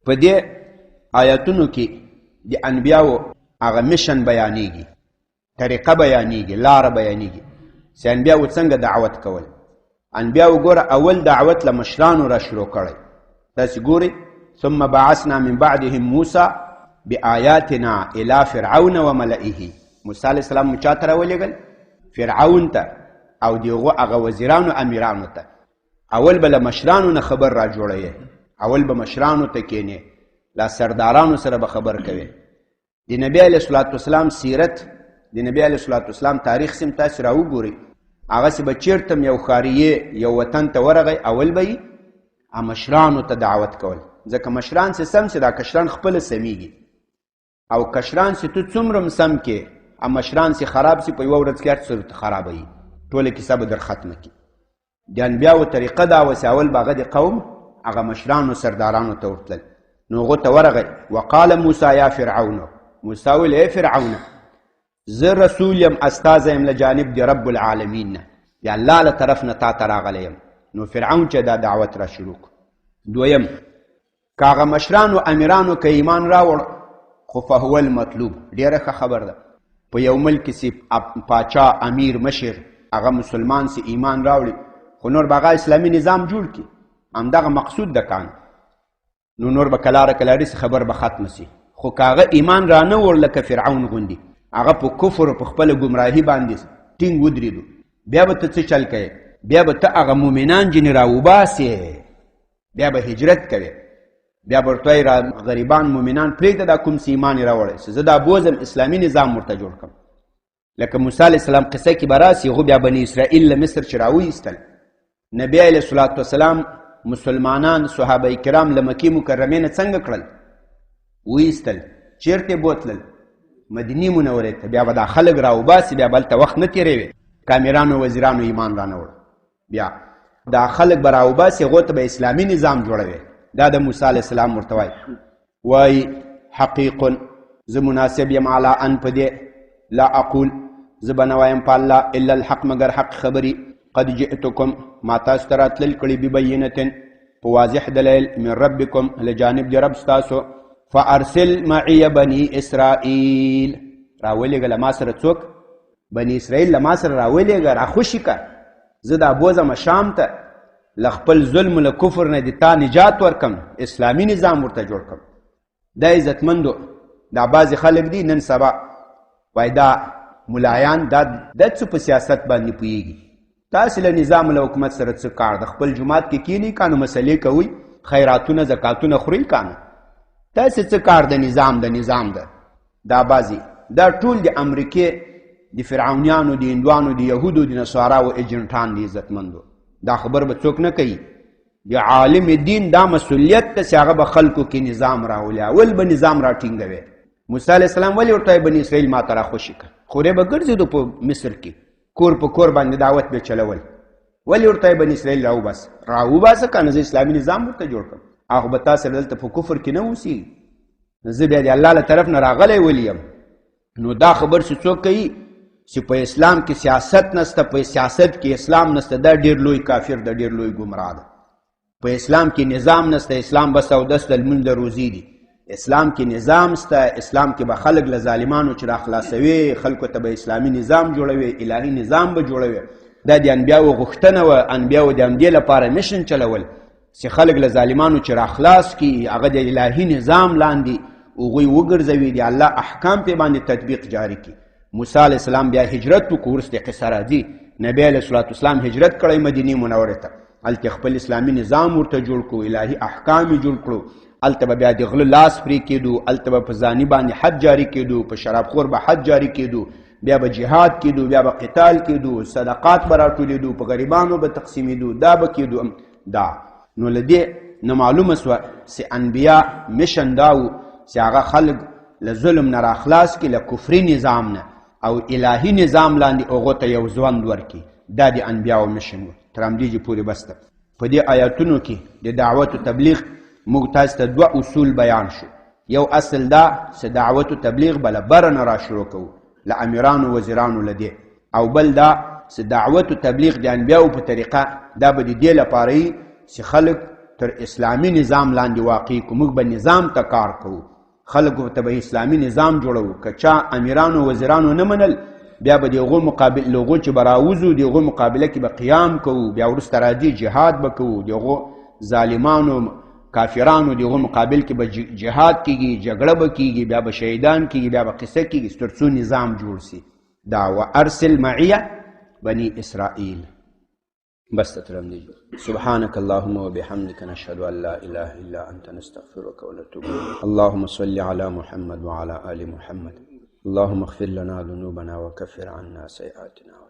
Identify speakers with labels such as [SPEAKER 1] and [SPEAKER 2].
[SPEAKER 1] په دې آیاتونو کې د انبیاو هغه مشن بیانېږي، طریقه بیانېږي، لاره بیانېږي چې انبیاو څنګه دعوت کول. انبیاو ګوره اول دعوت له مشرانو را شروع کړی. تاسې ګورئ، ثم بعثنا من بعدهم موسی بآیاتنا الی فرعون وملئه. موسی علیه السلام مو چا ته راولېږل؟ فرعون ته او د هغو هغه وزیرانو امیرانو ته. اول به له مشرانو نه خبر را جوړوې، اول به مشرانو ته کینې، لا سردارانو سره به خبر کوې. د نبی علیه الصلاة والسلام سیرت، د نبی علیه الصلاة والسلام تاریخ سم تاسو را وګورئ، هغه چې به چېرته هم یو ښاریې یو وطن ته ورغی، اول به یې مشرانو ته دعوت کول، ځکه مشران چې سم سي دا کشران خپله سمیږي، او کشران چې ته څومره هم سم کې او مشران چې خراب سي په یوه ورځ کې هر څه ورته خرابوي، ټوله کیسه به در ختمه کړي. د انبیاو طریقه دا وه چې اول به هغه د قوم هغه مشرانو سردارانو ته ورتلل، نو هغو ته ورغی. وقال موسی یا فرعون، موسی ویل ای فرعونه، زه رسول یم، استازی یم له جانب د رب العالمین نه، د الله له طرف نه تا ته راغلی یم. نو فرعون چې دا دعوت را شروع کړ. دویم، که هغه مشرانو امیرانو که ایمان راوړ خو فهو المطلوب، ډېره ښه خبر ده. په یو ملک کې چې پاچا امیر مشر هغه مسلمان چې ایمان راوړي، خو نور به هغه اسلامي نظام جوړ کړي، همدغه مقصود ده کان، نو نور به کلاره کلاري سي، خبر به ختمه سي. خو که هغه ایمان را نه وړ لکه فرعون غوندي، هغه په کفر او په خپله ګمراهي باندې ټینګ ودرېدو، بیا به ته څه چل کوې؟ بیا به ته هغه مؤمنان جنې راوباسې، بیا به هجرت کوې، بیا به ورته وایې را غریبان مؤمنان پرېږده، دا کوم څه ایمان یې راوړی چې زه دا بوځم اسلامي نظام ورته جوړ کړم. لکه موسی علیه السلام قصه کې به راسي، هغو بیا بني اسرائیل له مصر چې راوایستل، نبی علیه الصلاة والسلام مسلمانان صحابه کرام له مکې مکرمې نه څنګه کړل؟ وایستل، چېرته یې بوتلل؟ مدینې منورې ته. بیا به دا خلک راوباسي، بیا به هلته وخت نه تېروي، که امیرانو وزیرانو ایمان رانه وړ، بیا دا خلک به راوباسي، هغو ته به اسلامي نظام جوړوي. دا د موسی علیه السلام ورته وایي، وایي حقیق زه مناسب یم علی ان په دې، لا اقول زه به نه وایم په الله الا الحق مګر حق خبري، قد جئتکم ما تاسو ته راتلل کړي ببینة په واضح دلیل من ربکم له جانب د رب ستاسو، فارسل معي بني اسرائیل، راولېږه له ما سره څوک؟ بني اسرائیل له ما سره راولېږه، راخوشي که، زه دا بوځم شام ته، له خپل ظلم له کفر نه د تا نجات ورکم، اسلامي نظام ورته جوړ کم. دا عزتمندو دا بعضې خلک دي نن سبا وایي دا ملایان دا د څه په سیاست باندې پوهېږي، تاسې له نظام له حکومت سره څه کار د خپل جومات کې کینئ کانو مسلې کوئ، خیراتونه زکاتونه خورئ کانو، تاسې څه کار د نظام د نظام ده. دا بعضې دا ټول د امریکې د فرعونیانو د هندوانو د یهودو د نصاراو ایجنټان دي. عزتمندو دا خبر به څوک نه کوي. د عالم دین دا مسؤلیت ته چې هغه به خلکو کې نظام راولي، اول به نظام راټینګوي. موسی علیه السلام ولې ورته بني اسرائیل ما ته راخوشي کړه؟ خورې به ګرځېدو په مصر کې، کور په کور باندې دعوت به چلول، ولې ورته بني اسرائیل راوباسه؟ راوباسه که نه زه اسلامي نظام ورته جوړ کړم، هغه به تاسو دلته په کفر کې نه اوسېږي، زه بیا د الله له طرف نه راغلی ولي یم. نو دا خبر چې څوک کوي چې په اسلام کې سیاست نسته، په سیاست کې اسلام نسته، دا ډیر لوی کافر ده، ډیر لوی ګمراه ده. په اسلام کې نظام نسته، اسلام بس او دس د لمونځ د روزې دي. اسلام کې نظام سته، اسلام کې به خلک له ظالمانو چې راخلاصوي، خلکو ته به اسلامي نظام جوړوي، الهي نظام به جوړوي. دا د انبیاو غوښتنه وه، انبیاو د همدې لپاره مشن چلول چې خلک له ظالمانو چې راخلاص کړي، هغه د الهي نظام لاندې هغوی وګرځوي، د الله احکام پې باندې تطبیق جاري کړي. موسی علیه السلام بیا هجرت وکړو، وروسته قصه راځي. نبی علیه الصلاة والسلام هجرت کړی مدینې منورې ته، هلته خپل اسلامي نظام ورته جوړ کړو، الهي احکام یې جوړ کړو. هلته به بیا د غله لاس پرې کېدو، هلته به په ځاني باندې حد جاري کېدو، په شرابخور به حد جاري کېدو، بیا به جهاد کېدو، بیا به قتال کېدو، صدقات به راټولېدو، په غریبانو به تقسیمېدو، دا به کېدو. دا نو له دې نه معلومه سوه چې انبیا مشن دا و چې هغه خلک له ظلم نه راخلاص کړي، له کفري نظام نه، او الهي نظام لاندې هغو ته یو ژوند ورکړي. دا د انبیاو مشن و. تر همدې جې پورې بس ده. په دې آیاتونو کې د دعوت و تبلیغ موږ تاسو ته دوه اصول بیان شو. یو اصل دا چې دعوت و تبلیغ به له بره نه را شروع کوو، له امیرانو وزیرانو له دې، او بل دا چې دعوت و تبلیغ د انبیاو په طریقه دا به د دې لپاره وي چې خلک تر اسلامي نظام لاندې واقع کو، موږ به نظام ته کار کوو، خلکو ته به اسلامي نظام جوړوو. که چا امیرانو وزیرانو نه منل، بیا به د هغو مقابل له هغو چې به راوځو د هغو مقابله کې به قیام کوو، بیا وروسته راځي جهاد به کوو، د هغو ظالمانو کافرانو د هغو مقابل کې به جهاد کیږي، جګړه به کیږي، بیا به شهیدان کیږي، بیا به قصه کیږي، تر څو نظام جوړ سي. دا وارسل معي بني اسرائیل. بس ترم دي. سبحانك اللهم وبحمدك نشهد أن لا إله إلا أنت نستغفرك ونتوب إليك. اللهم صل على محمد وعلى آل محمد. اللهم اغفر لنا ذنوبنا وكفر عنا سيئاتنا.